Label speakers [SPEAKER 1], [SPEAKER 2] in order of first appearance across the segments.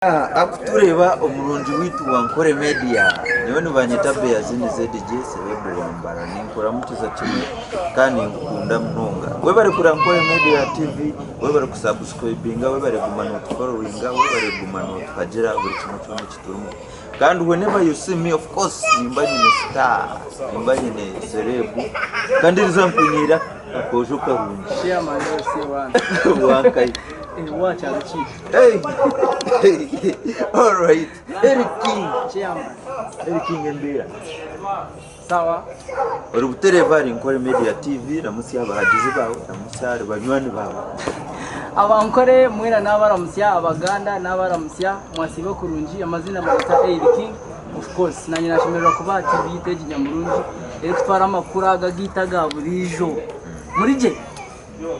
[SPEAKER 1] Akutureeba omurungi waitu wa Nkore Media, nyowe nibanyeta Beyazini ZG Sebebu wa Mbarara. Ninkuramukiza kimwe kandi ninkukunda munonga. Webare kureba Nkore Media TV, webare kusubscribinga, webare kuguma notufollowinga, webare kuguma notuhagira buri kimwe kyona eki turimu. Kandi whenever you see me of course nimba nyine star, nimba nyine celeb kandi eriizooba nkwiniire akoojo karungi.
[SPEAKER 2] Chairman LC1.
[SPEAKER 1] Wankayi.
[SPEAKER 2] Ewa kyaro kiitu.
[SPEAKER 1] Hey! All right. Eric King.
[SPEAKER 2] Chairman.
[SPEAKER 1] Eric King embeera.
[SPEAKER 2] Sawa.
[SPEAKER 1] Ori butereevu ahari Nkore Media TV, ramutsya abahagizi baawe, ramutsya ahari banywani baawe.
[SPEAKER 2] Abankore mwena nabaramutsya, Abaganda nabaramutsya, mwasiiba kurungi, amazina bangeta Eric King. Of course nanye nashemererwa kuba aha TV yitu egi nyamurungi erikutwara amakuru aga agaitu aga buriijo. Muri gye?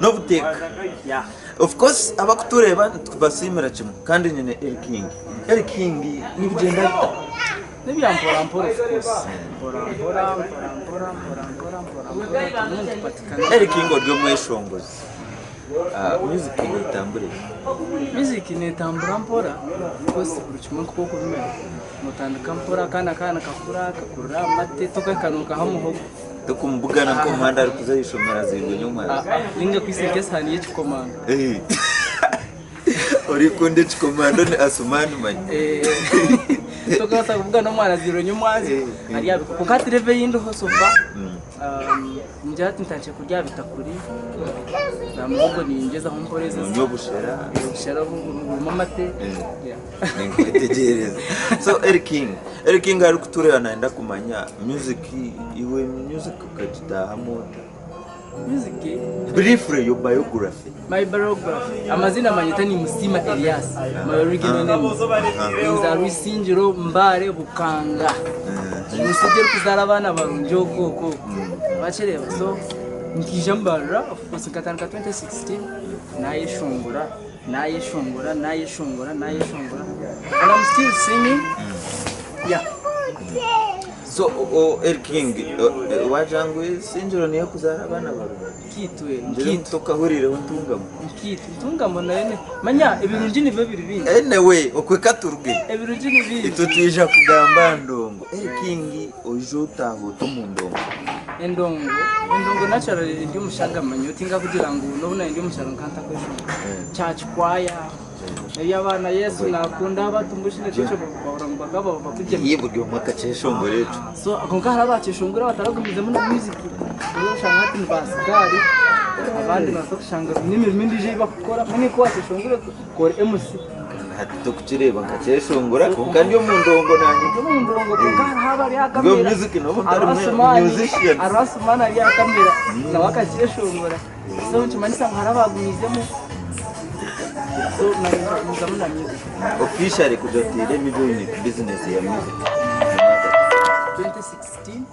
[SPEAKER 1] N'obuteeka.
[SPEAKER 2] Yeah.
[SPEAKER 1] Of course abakutureeba nitubasiimira kimwe kandi nyine Eric King. Eric King nibigyenda bita?
[SPEAKER 2] N'ebya mpora mpora of course. Mpora mpora mpora mpora mpora mpora mpora mpora turimu nitupatikana.
[SPEAKER 1] Eric King ori omweshongozi. Ah, music netambura eta?
[SPEAKER 2] Music netambura mpora of course buri kimwe nk'oku okubimanya. Notandika mpora akaana kaaba nikakura kakurira aha mate tokahika nokaha muhogo.
[SPEAKER 1] Tokumubugana nk'omuhanda arikuza aha ishomero azairwe nyomwana.
[SPEAKER 2] Ninga akwitse nk'esihaani y'ekikomando.
[SPEAKER 1] Orikukunda ekikomando ni Asuman manya.
[SPEAKER 2] Tokabaasa kubugana omwana azairwe nyomwazi ari aha bikoko. Kwonka hati level ei ndiho so far, ningira hati ntandikire kurya aha bitakuri, za muhogo ningyezaho mporezesa.
[SPEAKER 1] Nonywa obushera.
[SPEAKER 2] Obushera burimu amate.
[SPEAKER 1] Ninkwetegyereza. So Eric King, Eric King arikutureeba nayenda kumanya music iwe music okagitaahamu ota?
[SPEAKER 2] Music?
[SPEAKER 1] Briefly your biography.
[SPEAKER 2] My biography. Amazina manyeta ni Musiima Elias. My original name. Ninzaarwa Isingiro, Mbale, Bukanga. Omushaija orikuzaara abaana barungi okwo okwo. Wakireeba? So nkaija Mbarara, of course nkatandika 2016 nayeshongora. Nayeshongora, nayeshongora, nayeshongora and I'm still singing. Yeah.
[SPEAKER 1] So o, El King, wagira ngu Isingiro niyo ekuzaara abaana barungi?
[SPEAKER 2] Nkiitwe,
[SPEAKER 1] Ngira
[SPEAKER 2] nkiitwe.
[SPEAKER 1] ngu tokahuriireho Ntungamo.
[SPEAKER 2] Nkiitwe, Ntungamo nayo ni manya ebirungi nibyo biri bingi.
[SPEAKER 1] Anyway, okwe katuruge.
[SPEAKER 2] Ebirungi ni bingi.
[SPEAKER 1] Itwe twija kugamba aha ndongo. El King oija otaaha ota omu ndongo?
[SPEAKER 2] Endongo, endongo naturally ndi omushaija manya oti nkakugira ngu n'obu nari ndi omukyaro nkaba ntakweshongora. Church choir, eby'abaana Yesu nakunda abantu mbwenu shi nekyo bahurira ngu bakaba bakugyema.
[SPEAKER 1] Ii buri omwe akakyeshongora ekyo.
[SPEAKER 2] So kwonka hariho abakyeshongora bataragumiizemu na music, oza kushanga hati ni ba sikaari, abandi nobaasa kushanga baine emirimo endiijo ei bakukora, mbwenu ku wakyeshongora ori MC.
[SPEAKER 1] Hati tokukireeba nkakyeshongora kwonka ndi omu ndongo nanye.
[SPEAKER 2] Ndi omu ndongo kwonka hariho abari aha
[SPEAKER 1] Ndi omu
[SPEAKER 2] kamera.
[SPEAKER 1] music nobu ntari
[SPEAKER 2] Hariho Asumaani,
[SPEAKER 1] musician.
[SPEAKER 2] hariho Asumaani ari aha kamera nawe akakyeshongora. So nikimanyisa ngu hariho abagumiizemu. So nanye nkagumizamu na music.
[SPEAKER 1] Officially kugira oti let me join business ya music.
[SPEAKER 2] 2016.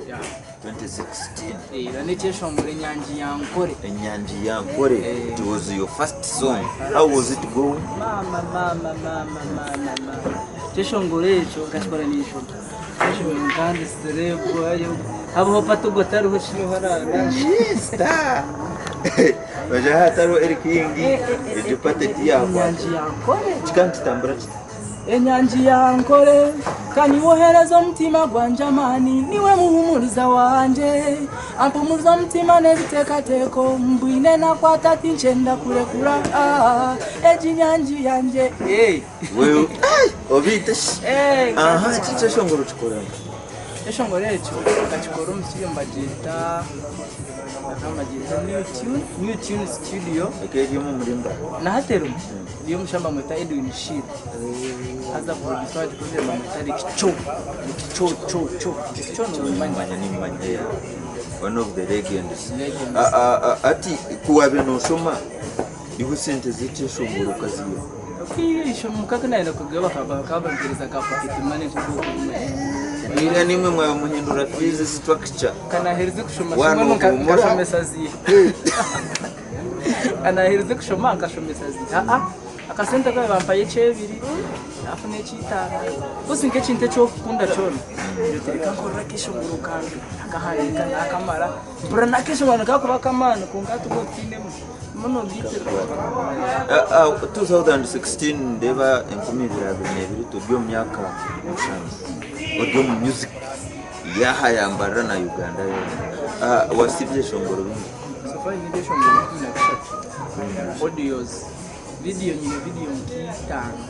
[SPEAKER 2] Yeah.
[SPEAKER 1] 2016.
[SPEAKER 2] Era n'ekyeshongoro Enyangi ya Nkore.
[SPEAKER 1] Enyangi ya Nkore. It was your first song. How was it going?
[SPEAKER 2] Maama maama maama maama maama. Ekyeshongoro ekyo nkakikora n'eishoma. Ekyeshongoro kandi celeb ayo habaho patugo tariho kiriho arara.
[SPEAKER 1] Star. Baja hatariho Eric King. Egyo party tiyakwata.
[SPEAKER 2] Enyangi ya Nkore.
[SPEAKER 1] Kikaba nikitambura kita?
[SPEAKER 2] Enyangi ya Nkore, ka niiwe oheereza omutima gwangye amaani, niiwe muhuumuriza wangye. Ampumuriza omutima n'ebiteekateeko, mbwine naakwata tinkyenda kurekura, ah, egi nyangi yangye. Hey.
[SPEAKER 1] Wewe, ai, obiite shi.
[SPEAKER 2] Hey,
[SPEAKER 1] Aha, eki kyeshongoro okikora nka?
[SPEAKER 2] Ekyeshongoro ekyo nkakikora omu studio nibagyeta bakaba nibagyeta New Tune, New Tune Studio.
[SPEAKER 1] Ekaba eri omu muringo?
[SPEAKER 2] Na hati erimu. Eriyo omushaija nibamweta Edwin Shiira. Haza producer owagikozire nibamweta Rick Cho. Rick Cho Cho Cho. Rick Cho nomumanya?
[SPEAKER 1] Nimumanya nimumanya yeah. One of the legends.
[SPEAKER 2] Legends.
[SPEAKER 1] Ah, ah, ah, hati ku waabaire nooshoma iwe sente z'ekyeshongoro okaziiha?
[SPEAKER 2] Okwishoma muka nayenda kurugayo bakaba bampereza ka pocket money nk'oku orikumanya.
[SPEAKER 1] Ninga nimwe mwaba muhindura fees structure.
[SPEAKER 2] Kanaherize kushoma
[SPEAKER 1] Waaba
[SPEAKER 2] shoma
[SPEAKER 1] nohumura.
[SPEAKER 2] nkashomesa ziiha. Kanaherize kushoma nkashomesa ziiha. Aa akasente aku bampaire ekyebiri alafu n'ekyitaano. Kosi nk'ekintu eki orikukunda kyona ogira oti reka nkorere akeshongoro kangye nakahandiika nakamara mpurira n'akeshongoro nikakuba ak'amaani kwonka hati obwo tiinemu.
[SPEAKER 1] 2016 ndeeba 2022 turi omu myaka mushanju ori omu music yahayambarira na Uganda yoona. Wasiba ebyeshongoro bingi?
[SPEAKER 2] So far nyine ebyeshongoro 13 audios video nyine video nk'itaano.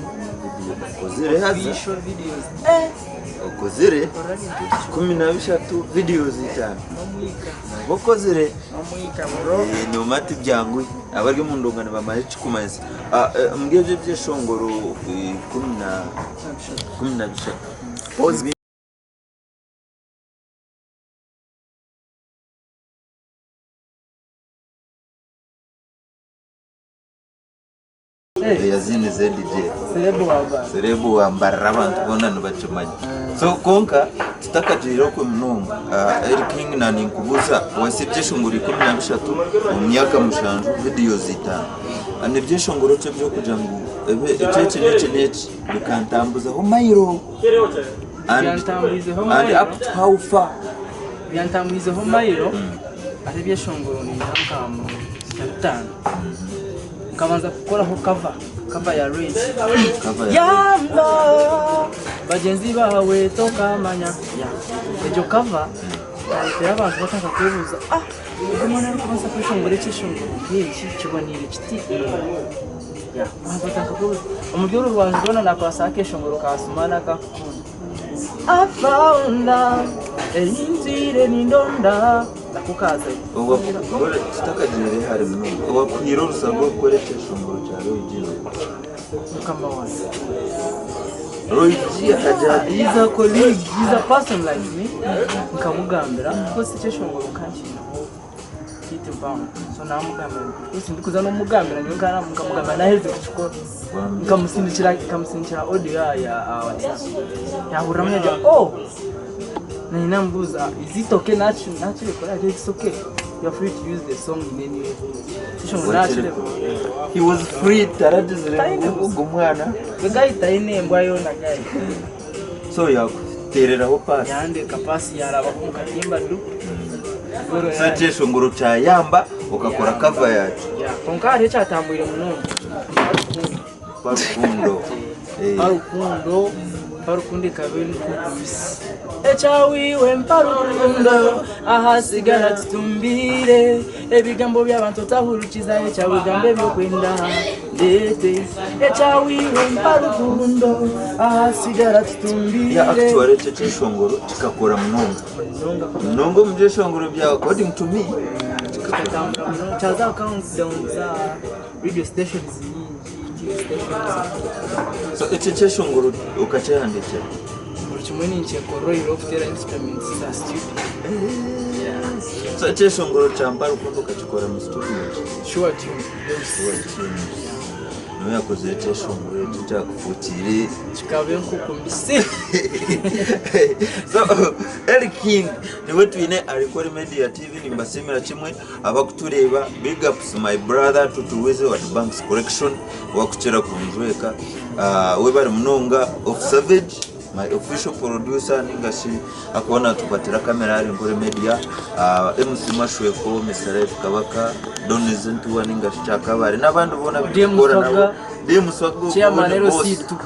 [SPEAKER 1] Okozire haza?
[SPEAKER 2] Visual videos.
[SPEAKER 1] Okozire 13 videos itaano.
[SPEAKER 2] N'omwika.
[SPEAKER 1] Nabwo okozire.
[SPEAKER 2] N'omwika bro.
[SPEAKER 1] Noomanya tibyanguhi. Abari omu ndonga nibamanya ekikumanyisa. Omuri ebyo ebyeshongoro 13. Yazini ZJ. Serebu wa Mbarara abantu boona nibakimanya. So kwonka tutakagiire okwe munonga Eli King na ninkubuuza wahitsya ebyeshongoro 13 omu myaka mushanju videos itaano. Nibyeshongoro ki eby'okugira ngu eki eki n'eki n'eki bikantambuzaho mayiro and and up to how far?
[SPEAKER 2] Byantambwizeho mayiro hariho ebyeshongoro ningira nka bitaano. Nkabanza kukoraho cover, cover ya Rage.
[SPEAKER 1] Cover ya
[SPEAKER 2] Yamba bagyenzi baawe tokamanya. Yeah. Egyo cover ekareetera abantu batandika kwebuuza ah ogu omwana arikubaasa kweshongora ekyeshongoro nk'eki kiboniire kiti? Yeah. Abantu batandika kwebuuza. Omuri oru rubanja rwona naakwasaho akeshongoro ka Sumani akakukunda. I found love eyintwire nindonda nako kazayo.
[SPEAKER 1] Tutakagiire hare munonga, owakuhaire orusa rw'okukora ekyeshongoro kya Roy G n'oha?
[SPEAKER 2] Mukama wangye.
[SPEAKER 1] Roy G akagira ati he is a colleague.
[SPEAKER 2] He is a person like me, nkamugambira because ekyeshongoro nkankiineho hit mpango so namugambira nti of course ndikuza n'omugambira nyowe nkamugambira naherize kukikora nkamusindikira nkamusindikira audio ya ya aha WhatsApp yahuriramu yagira oh nanye namubuuza is it okay nakirekura yagira it's okay you are free to use the song in any way ekyo nakirekura
[SPEAKER 1] He was free taragizire ngu ogu mwana
[SPEAKER 2] the guy taine embwa yoona guy
[SPEAKER 1] so yakutereraho paasi.
[SPEAKER 2] Yandeka paasi yarabaho omu katimba du.
[SPEAKER 1] So ekyeshongoro kyayamba okakora cover yakyo.
[SPEAKER 2] Yeah, kwonka hariho ekyatambwire munonga.
[SPEAKER 1] Mpa rukundo.
[SPEAKER 2] Mpa rukundo, mpa rukundo ekaba eri nk'omubisi. Ekyawiwe mpa rukundo, ahasigara tutumbiire. Ebigambo by'abantu otahurikiza ekyawe gamba ebyokwenda ndeete. Ekyawiwe mpa rukundo, ahasigara
[SPEAKER 1] Yeah,
[SPEAKER 2] tutumbiire.
[SPEAKER 1] actually ekyo ekyeshongoro kikakora munonga. Munonga omu byeshongoro byawe according to me kikakora.
[SPEAKER 2] Kikatambura munonga kyaza aha countdown za radio stations nyingi, TV stations.
[SPEAKER 1] So ekyo ekyeshongoro okakyehandiikira?
[SPEAKER 2] Buri kimwe ninkyekorera oyihireho okuteera instruments za studio.
[SPEAKER 1] So ekyeshongoro kya Mpa Rukundo okakikora mu studio ki?
[SPEAKER 2] Sure tune.
[SPEAKER 1] Sure tune. Niwe yakozire ekyeshongoro ekyo ekyakufuukiire.
[SPEAKER 2] Kikaba enkoko mbisi.
[SPEAKER 1] So Eli King niwe twine ari Kore Media TV nimbasiimira kimwe abakutureeba big ups my brother Tutuwize wa Banks Collection owakukira kunjweka webare munonga of Savage my official producer ninga shi akuba natukwatira kamera ahari Nkore Media, MC Mashweko, Mister Life Kabaka, Donnies Ntuwa ninga shi Kyakabare n'abandi boona abu
[SPEAKER 2] DM
[SPEAKER 1] turikukora nabo.
[SPEAKER 2] Swaga.
[SPEAKER 1] DM Swaga ogwo
[SPEAKER 2] Chairman
[SPEAKER 1] ni
[SPEAKER 2] LC
[SPEAKER 1] boss.
[SPEAKER 2] tu.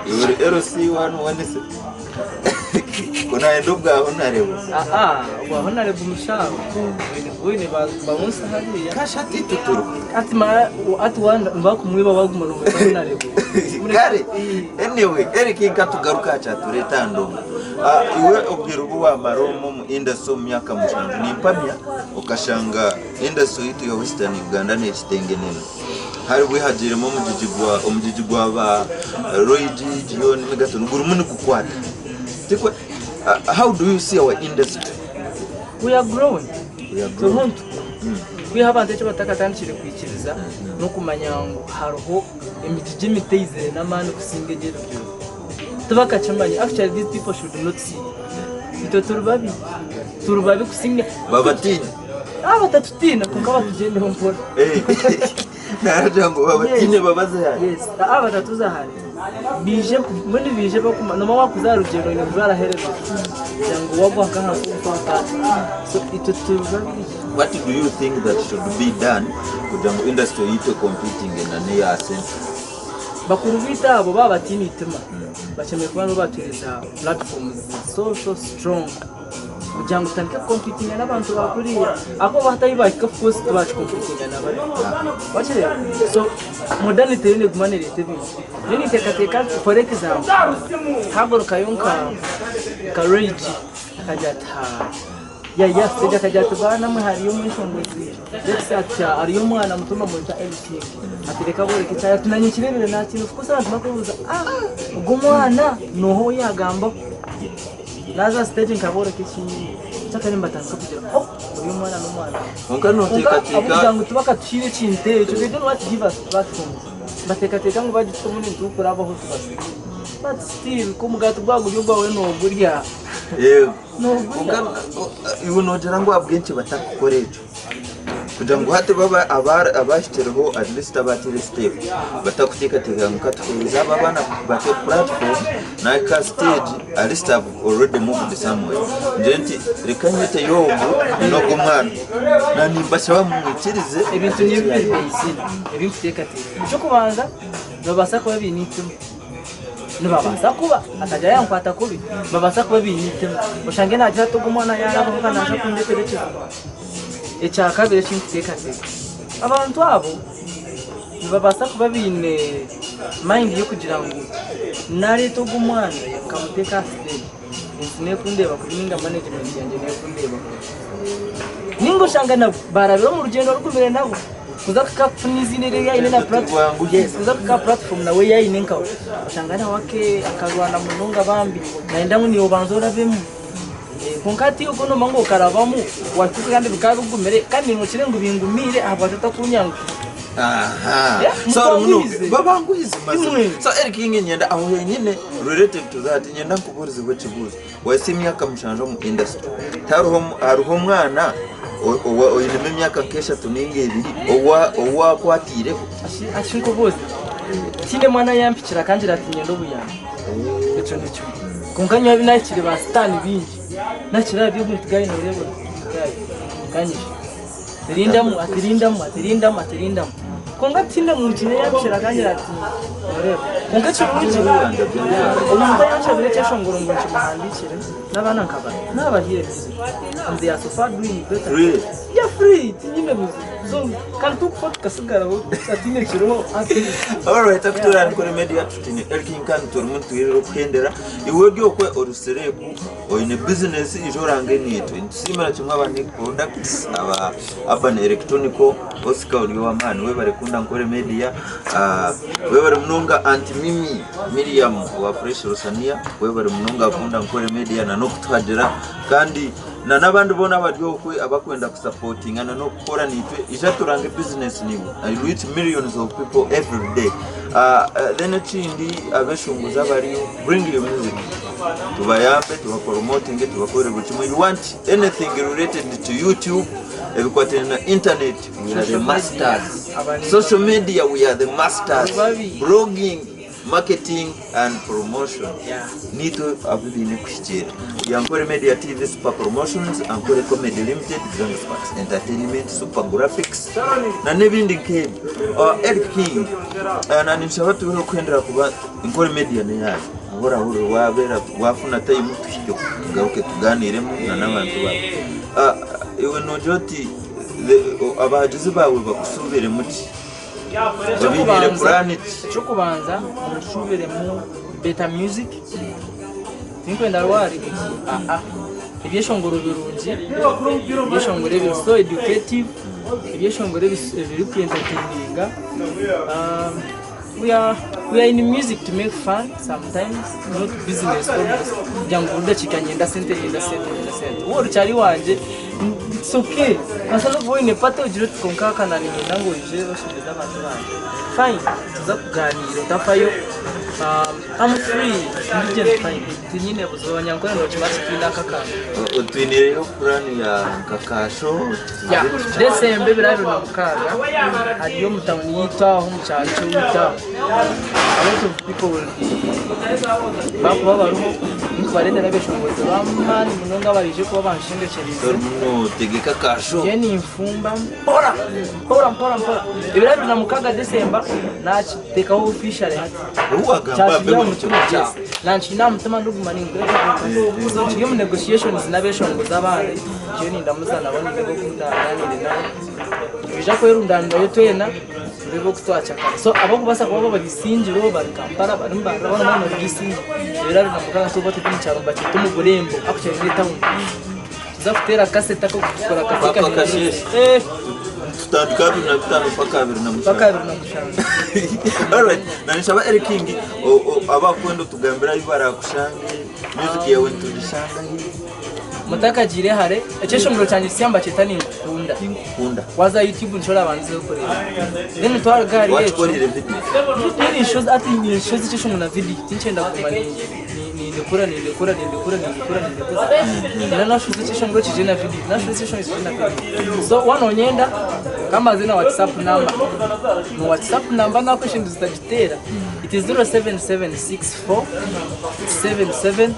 [SPEAKER 1] Iwe ori LC1 one se? Ku nayenda obwa Honarebo.
[SPEAKER 2] Aha, obwa Honarebo mushaho. Wine bamunsi hariya.
[SPEAKER 1] Kasha ati tuturuka.
[SPEAKER 2] Ati ma ati wanda bakumwiba baguma nomweta Honarebo.
[SPEAKER 1] Kare anyway Eric nka tugaruke aha kyatureeta aha ndongo. Ah, iwe obwire obu wamara omu omu industry omu myaka mushanju nimpamya okashanga industry yaitu ya Western Uganda nekitengenena. Hariho hagiiremu omugigi gwa omugigi gwa ba Roy G, Gion, Megaton gurimu nigukwata. Tikwe ah, how do you see our industry?
[SPEAKER 2] We are growing.
[SPEAKER 1] We are growing.
[SPEAKER 2] Turiho nitukura. Kwiha abantu eki batakatandikire kwikiriza n'okumanya ngu hariho emigigi emiteizire n'amaani kusinga egi erugire. Tibakakimanya. Actually these people should not see it. Itwe turi babi. Turi babi kusinga.
[SPEAKER 1] Babatiine.
[SPEAKER 2] Ah, batatutiina kwonka batugyendeho mpora.
[SPEAKER 1] Naragira ngu babatiine babaze hare.
[SPEAKER 2] Yes. Ah, batatuza hare. Baije mbwenu baije barikumara noomanya waakuza aha rugyendo oine kujwara helmet kugira ngu waagwa nk'ahansi otakwata so itwe turi babiri.
[SPEAKER 1] What do you think that should be done kugira ngu industry yaitu ecompetinge na n'eya central?
[SPEAKER 2] Bakuru baitu abo baaba bataine eitima bashemereire kuba nibo baatuheereza platforms so so strong. Kugira ngu tutandike kukompitinga n'abantu ba kuriya ahakuba bo hati ahu baahika of course tibaakikompitinga na bari. Wakireeba? So modernity eriyo neeguma neereeta ebintu. Nyowe ninteekateeka nti for example, haagarukayo nka nka Ray G akagira ati haa ya ya stage akagira ati baana mwe hariyo omweshongozi let's say ati hariyo omwana muto bamweta Elly King ati reka abooreke eki ari ati naanye nkireebire naatiina of course abantu bakwebuuza ah ogu omwana nooha ou yaagambaho? Naaza aha siteegi nkabooreka eki kyakare nibatandika kugira oh ori omwana n'omwana.
[SPEAKER 1] Kwonka nooteekateeka.
[SPEAKER 2] Ahabw'okugira ngu tibakatuhaire ekintu ekyo they don't want to give us platforms. Nibateekateeka ngu bagituha obundi niturikurabaho tubasibe. But still ku omugaati gwaba guri ogwawe noogurya.
[SPEAKER 1] Yego.
[SPEAKER 2] Noogurya.
[SPEAKER 1] Kwonka iwe noogira ngu ahabw'enki batakukora ekyo? Kugira ngu hati bo abahikireho at least abateire step batakuteekateeka ngu katuheereze aba abaana bate platform nahika aha stage at least have already moved somewhere ngire nti reka nyeteyo ogu n'ogu omwana na nimbashaba mumwikirize
[SPEAKER 2] Ebintu ni bibiri Baisina ebi nkuteekateeka. Eky'okubanza nibabaasa kuba baine eitima. Nibabaasa kuba, hatagira yaankwata kubi, nibabaasa kuba baine eitima. Oshange naagira ati ogu omwana yaarabaho ka naaza kundeetera ekizibu. Ekyakabiri eki ndikuteekateeka, abantu abo nibabaasa kuba baine mayindi y'okugira ngu naareeta ogu omwana nkamuteeka aha siteegi, ensi neekundeeba kubi nainga manegimenti yangye neekundeeba kubi. Nainga oshanga nabo baarabire omu rugyendo rugumire nabo kuza kuhika kufuna eiziina eri aine na kuza kuhika aha puratifoomu nawe ei aine nkawe. Oshanga nawe akarwana munonga bambi nayenda ngu naiwe obanze orabemu. Kwonka hati oku noomanya ngu okarabamu waahika kandi bikaba bigumire kandi naimwe okire ngu bingumiire ahabwaki otakunyanguhira.
[SPEAKER 1] Aha.
[SPEAKER 2] Yeah,
[SPEAKER 1] So muno
[SPEAKER 2] mubanguhize.
[SPEAKER 1] babanguhize mazima.
[SPEAKER 2] Imwe.
[SPEAKER 1] So Eric King nyenda aho henyine related to that nyenda nkubuurizeho ekibuuzo. Wahitsya emyaka mushanju omu industry. Tihariho hariho omwana o- owa- oinemu emyaka nk'eshatu ninga ebiri owa owakwatiireho.
[SPEAKER 2] Ati nkubuuze, tihaine mwana ayampikire akangira ati niinyenda obuyambi. Ekyo ni kimwe. Kwonka nyowe abu nahikire ba sitaani baingi, nahikire ahari ogu nti guy nooreeba oti guy kanyije. Ati rindamu, ati rindamu, ati rindamu, ati rindamu. Kwonka tihaine muntu n'omwe ayampikire akangira ati nooreeba. Kwonka ekirungi, omuntu ayanshabire ekyeshongoro ngu nkimuhandiikire, n'abaana nkabaha, naabahaire music and they are so far doing better.
[SPEAKER 1] Really?
[SPEAKER 2] Yeah, free, tinyine buzibu. So, kandi tukufa tukasigaraho hataine kiriho.
[SPEAKER 1] Alright, akutura Ankole Media tutine Eric King kandi turimu nitwirira okuhendera. Iwe ori okwe ori serebu oine bizinesi ija orange naitwe. Nitusiimira kimwe aba Nick Products, aba Urban Electronical, Oscar ori ow'amaani webare kukunda Ankole Media. Ah, webare munonga Aunty Mimi Miriam owa Fresh Rusania, webare munonga kukunda Ankole Media na n'okutuhagira kandi na n'abandi boona abari okwe abakwenda kusapotinga na n'okukora naitwe ija turange bizinesi naiwe. I reach millions of people every day. Ah, then ekindi abeshongozi abariyo bring your music tubayambe tubaporomotinge tubakorere buri kimwe. You want anything related to YouTube ebikwatiraine na internet we are the
[SPEAKER 2] Social media.
[SPEAKER 1] masters.
[SPEAKER 2] Abari-
[SPEAKER 1] Social media we are the masters.
[SPEAKER 2] Babi.
[SPEAKER 1] Blogging, marketing and promotion.
[SPEAKER 2] Yeah.
[SPEAKER 1] Nitwe abu biine kuhikiirira. Ya Ankole Media TV, Super Promotions, Ankole Comedy Limited, Grand Sparks Entertainment, Super Graphics na n'ebindi nk'ebyo. Uh, Eric King, uh, na ninshaba tubeho kuhendera kuba Ankole Media n'eyaayo. Orahurira wabeera wafuna time tuhike tugaruke tugaaniiremu na n'abantu baawe. Uh, iwe noogira oti the- abahagizi baawe bakusuubiremu ki? Babainiire puraani ki?
[SPEAKER 2] Eky'okubanza nshubiremu better music tinkwenda rwari aa ebyeshongoro birungi ebyeshongoro ebiri so educative ebyeshongoro ebiri ku entertaininga we are we are in music to make fun sometimes not business always kugira ngu buri dakiika nyenda sente nyenda sente nyenda sente waaba orukyari wangye it's okay nobaasa n'okuba oine party ogire oti kwonka aka niinyenda ngu oije oshemeze abantu bangye fine tuza kugaaniira otafayo I'm free ndi gye ndi fine tinyine buzibu abanyankore nibakimanya nti twine aka akantu.
[SPEAKER 1] Otwinireyo puraani ya nka ka show?
[SPEAKER 2] Yeah, Desemba ebiro 26 hariyo omu tawuni yaitu aho omu kyaro ky'owaitu aho. A lot of people will be bakuba bariho nikubareetera abeshongozi b'amaani munonga abaraije kuba banshendekyereze.
[SPEAKER 1] Orimu notegeka aka show.
[SPEAKER 2] Nyowe ninfumba mpora mpora mpora mpora. Ebiro 26 December nakiteekaho officially hati.
[SPEAKER 1] Obu wagamba
[SPEAKER 2] Kyakiri
[SPEAKER 1] abe
[SPEAKER 2] aha mutima
[SPEAKER 1] buri
[SPEAKER 2] yes. Nankiri aha mutima ndiguma ninguteekateeka. Nkiri omu negotiations n'abeshongozi abandi, ngiyo nindamuza nabo nindeeba oku ndaganiire nabo. Nitwija kwerundanirayo twena turebe oku twacakara. So abarikubaasa kuba bari Isingiro, bari Kampala, bari Mbarara, boona boona bari Isingiro. Ebiro 26 nituba turi omu kyaro nibakyeta omu Bulembo actually n'etawuni. Tuza kuteera akasete ak'okutukura
[SPEAKER 1] Paka akasheeshe.
[SPEAKER 2] Eh,
[SPEAKER 1] Tutandika 25 paka abiri na
[SPEAKER 2] paka
[SPEAKER 1] mushanju.
[SPEAKER 2] 27.
[SPEAKER 1] Alright, na nishaba Eric King abakwenda otugambire ahu barakushange, music yawe nitugishangahi?
[SPEAKER 2] Mutakagiire hare, ekyeshongoro kyangye kisya nibakyeta Ninkukunda.
[SPEAKER 1] Ninkukunda.
[SPEAKER 2] Waza aha YouTube nikyo orabandizeho kureeba. Then twaruga ahari ekyo.
[SPEAKER 1] Wakikorire video?
[SPEAKER 2] Video ninshoza hati ninshoza ekyeshongoro na video tinkyenda kuguma nindekura nindekura nindekura nindekura nindekuza. Nyowe nashoza ekyeshongoro kije na video, nashoza ekyeshongoro kije na video. So waaba nonyenda kambanze na WhatsApp number. Ni WhatsApp number nakweshengyereza otagiteera. It is 07764 77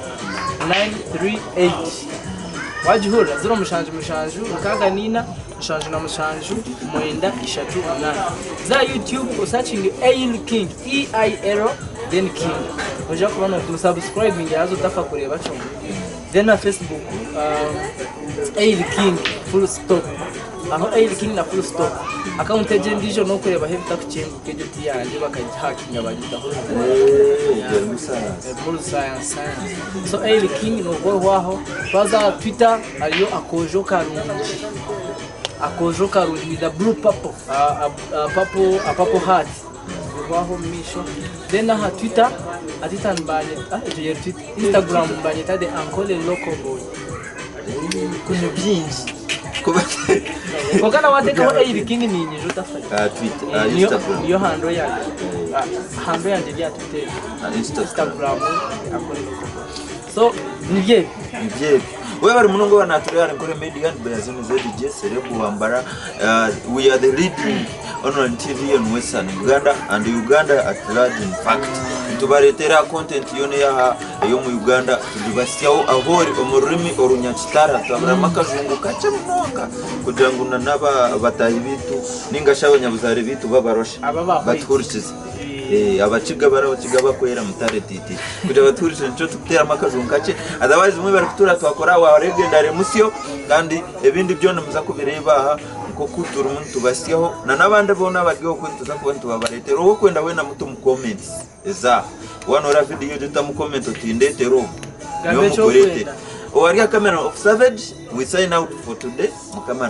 [SPEAKER 2] 938 Wagihurira? 0 7 7 6 7 9 3 8 Za YouTube osakinge Eil King, E-I-L then King. Noija kuba no subscribing haza otafa kureeba kyonka. Then na Facebook um, Eil King full stop. Aho Eil King na full stop. Account egyo endiijo nokureebaho ebitakukyenguka egyo tiyangye bakagihakinga bagitaho.
[SPEAKER 1] Erimu sayansi.
[SPEAKER 2] Erimu sayansi sayansi. So Eil King nobwo oriho aho. Twaza aha Twitter hariyo Akoojo Karungi. Akoojo Karungi with a blue purple, a, a, a purple, a purple heart. Oriho aho omu maisho. Then aha Twitter, aha Twitter nibanyeta, ah, egyo yeri Twitter. Instagram nibanyeta the Ankole Local Boy.
[SPEAKER 1] Kunywa bingi. Kuba
[SPEAKER 2] Kwonka na wateekaho Eil King niinyija otafayo.
[SPEAKER 1] Aha Twitter, aha
[SPEAKER 2] Niyo,
[SPEAKER 1] Instagram.
[SPEAKER 2] niyo handle yangye. Ah, handle yangye eri aha Twitter egyo.
[SPEAKER 1] Aha Instagram.
[SPEAKER 2] Instagram, Ankole Local Boy. So nibyo ebyo.
[SPEAKER 1] Nibyo ebyo. Webare munonga oba natureeba ahari Nkore Media ni Bayazini ZJ Celeb Wambara. We are the leading online TV on Western Uganda and Uganda at large in fact. Nitubareetera content yoona eyaha ey'omu Uganda tugibasyaho ahu ori omu rurimi orunyakitara twaburamu akajungu kakye munonga kugira ngu na n'abataahi baitu ninga shi abanyabuzaare baitu babaroshe
[SPEAKER 2] Aba aba white.
[SPEAKER 1] batuhurikize. Abakiga bari abakiga abakwera mutare titi kugira batuhurikize nikyo tukuteeramu akajungu kakye otherwise mwebare kutuura twakora waregendare musyo kandi ebindi byona nimuza kubireeba aha nk'oku turimu nitubasyaho na n'abandi boona abari okwe nituza kuba nitubabareetera ou orikwenda weena mute omu comments eza waaba noreeba vidiyo egyo tamu comment oti ndeetera ogu
[SPEAKER 2] Gamba
[SPEAKER 1] nyowe
[SPEAKER 2] eki
[SPEAKER 1] mukureetere
[SPEAKER 2] orikwenda.
[SPEAKER 1] owari aha camera of savage we sign out for today mukama na.